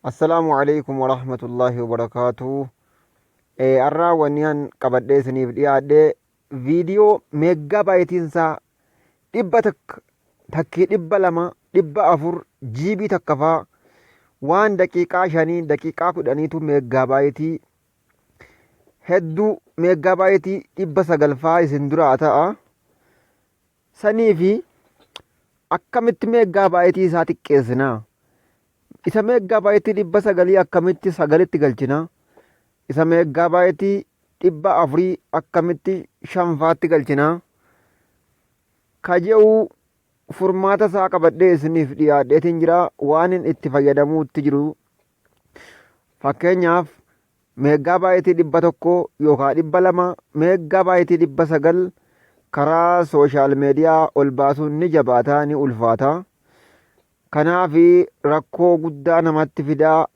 Assalaamu alaikum warahmatullaahi wabarakaatu. Har'aa wanni an qabadhee isiniif dhiyaadhe viidiyoo meeggaa baayitiin isaa 100 takkii 200 400 GB takka faa waan daqiiqaa 5 daqiiqaa 10tu meeggaa baayitii hedduu meeggaa baayitii 900 faa isin duraa ta'a. Sanii fi akkamitti meeggaa baayitii isaa xiqqeessinaa? Isa meeggaa baayitii 900 akkamitti sagalitti galchinaa? Isa meeggaa baayitii 400 akkamitti shanfaatti galchinaa? Ka je'u furmaata isaa qabadhee isiniif dhiyaadheetiin jira waanin itti fayyadamuutti jiru. Fakkeenyaaf meeggaa baayitii 100 yookaan 200 meeggaa baayitii 900 karaa sooshaal meediyaa ol baasuun ni jabaata ni ulfaata. Kanaaf rakkoo guddaa namatti fidaa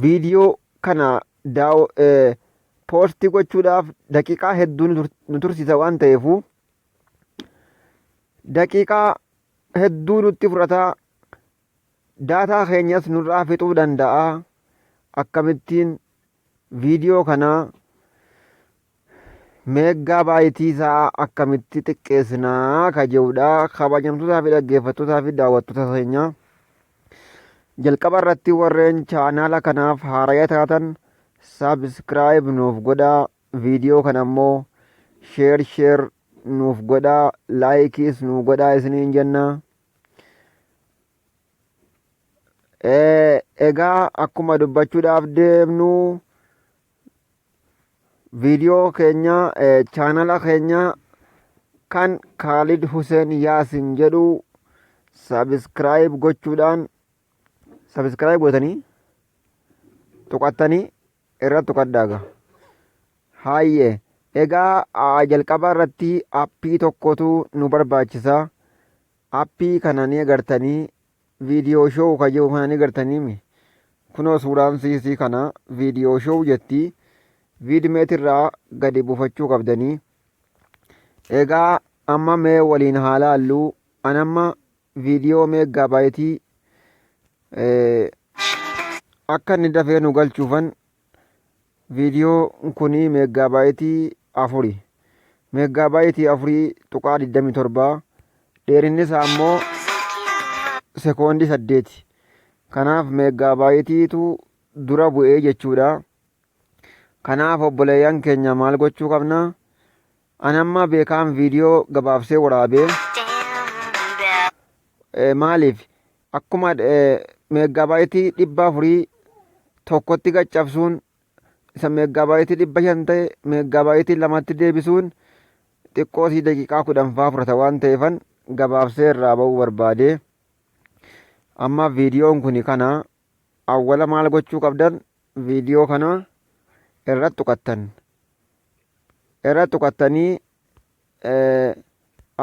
viidiyoo kana poostii gochuudhaaf daqiiqaa hedduu nu tursiisa waan ta'eefu daqiiqaa hedduu nutti fudhataa daataa keenyas nurraa fixuu danda'a. Akkamittiin viidiyoo kana meeggaa baayitii isaa akkamitti xiqqeessinaa ka jedhudha. Kabajamtootaa fi dhaggeeffattootaa fi daawwattoota keenya jalqaba irratti warreen chaanaala kanaaf haaraya taatan sabiskiraayib nuuf godhaa. Viidiyoo kana immoo sheer sheer nuuf godhaa, laayikiis nuuf godhaa isiniin jenna. Egaa akkuma dubbachuudhaaf deemnu viidiyoo keenya chaanala keenya kan Kaalid Huseen Yaasin jedhu sabiskiraayib gochuudhaan sabiskiraayib gootanii tuqattanii irra tuqadhaaga. Haayye egaa jalqaba irratti appii tokkotu nu barbaachisa. Appii kana ni agartanii viidiyoo show ka jedhu kana ni agartaniimi. Kunoo suuraan siisii kana viidiyoo show jetti. Viidmeet irraa gadi buufachuu qabdanii. Egaa amma mee waliin haa laallu. An amma viidiyoo meeggaabaaytii akka inni dafee nu galchuufan viidiyoo kuni meeggaabaaytii afuri. Meeggaabaaytii 4.27 dheerinni isaa immoo sekoondii 8. Kanaaf meeggaabaaytiitu dura bu'ee jechuudha. Kanaaf obboleeyyan keenya maal gochuu qabna? An amma beekaan viidiyoo gabaabsee waraabee maaliif akkuma meeggaabaaytii 400 tokkotti gaccabsuun isa meeggaabaaytii 500 ta'e meeggaabaaytii lamatti deebisuun xiqqoo sii daqiiqaa 10 faa fudhata waan ta'eefan gabaabsee irraa ba'uu barbaade. Amma viidiyoon kun kana awwala maal gochuu qabdan viidiyoo kana irra tuqattan. Irra tuqattanii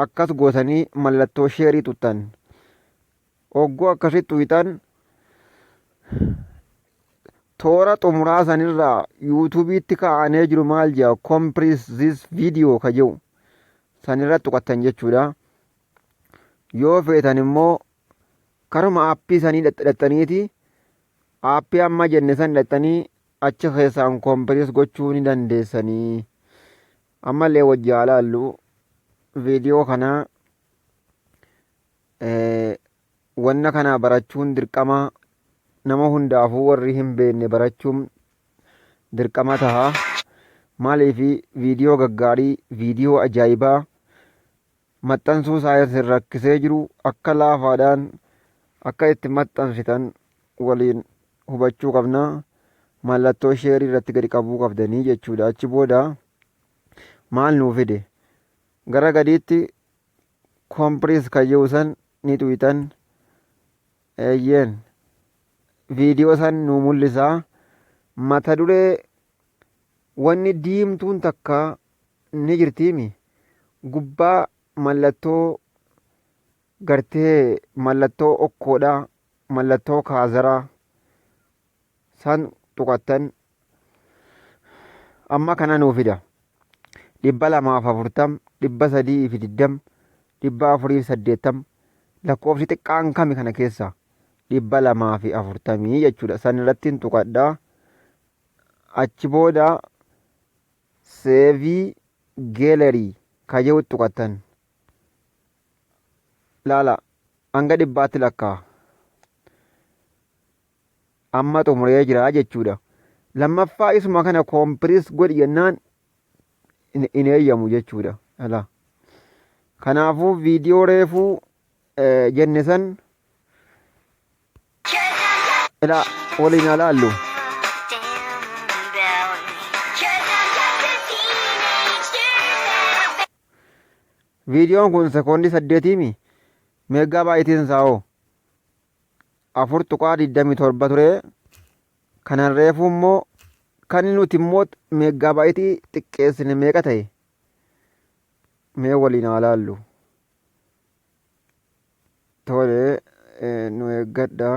akkas gootanii mallattoo sheerii tuttan. Hogguu akkasitti tuyxan toora xumuraa sanirraa yuutuubiitti kaa'anee jiru maal jedha compress this video ka jedhu sanirra tuqattan jechuudha. Yoo feetan immoo karuma aappii sanii dhaqxaniiti aappii amma jenne san dhaqxanii achi keessaan compress gochuu ni dandeessanii. Ammallee wajji haa laallu viidiyoo kana wanna kana barachuun dirqama nama hundaafuu warri hin beekne barachuun dirqama taha. Maaliif viidiyoo gaggaarii viidiyoo ajaa'ibaa maxxansuu isaa isin rakkisee jiru akka laafaadhaan akka itti maxxansitan waliin hubachuu qabna. Mallattoo sheerii irratti gadi qabuu qabdanii jechuudha. Achi booda maal nuu fide? Gara gadiitti kompirees kan jedhu san ni tuqxan. Eeyyeen viidiyoo san nuu mul'isa. Mata duree wanni diimtuun takka ni jirtiimi. Gubbaa mallattoo gartee mallattoo okkoodhaa mallattoo kaazaraa san tuqattan amma kana nuu fida. 240, 320, 480 lakkoofsi xiqqaan kami kana keessa? 240 jechuudha. San irratti hin tuqadha. Achi booda save gallery ka jedhu tuqattan. Laala, hanga 100tti lakkaa'a. Amma xumuree jira jechuudha. Lammaffaa isuma kana compress godhi jennaan hin eeyyamu jechuudha. Ala. Kanaafuu viidiyoo reefuu jenne san ila waliin haa laallu. Viidiyoon kun sekoondii 8mi, meeggaa baay'itiin isaa hoo 4.27 ture. Kanan reefuu immoo kan nuti immoo meeggaa baayitii xiqqeessine meeqa ta'e? Mee waliin haa laallu. Tole, nu eeggadha.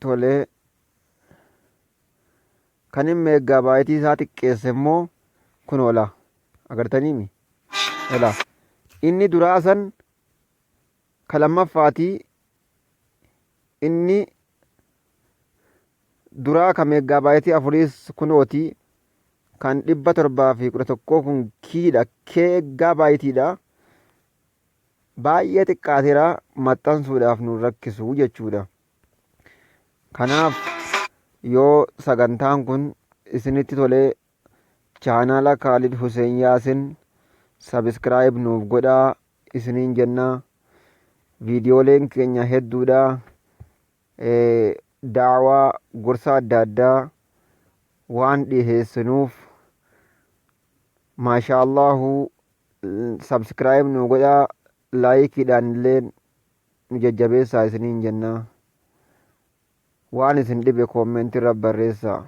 Tole, kan inni meeggaa baayitii isaa xiqqeesse immoo kun oola agartaniimi. Ela, inni duraa san ka lammaffaatii. Inni duraa ka meeggaabaaytii afuriis kunooti. Kan 711 kun kiidha, keeggaabaaytiidha. Baay'ee xiqqaateera, maxxansuudhaaf nu rakkisu jechuudha. Kanaaf yoo sagantaan kun isinitti tolee, chaanaala Kaalid Hussein Yaasin subscribe nuuf godhaa isiniin jenna. Viidiyooleen keenya hedduudha. Daawaa, gorsa adda addaa waan dhiheessinuuf, maashaa Allahu, subscribe nu godhaa, laayikiidhaan illee nu jajjabeessaa isiniin jenna. Waan isin dhibe koommeentii irra barreessaa.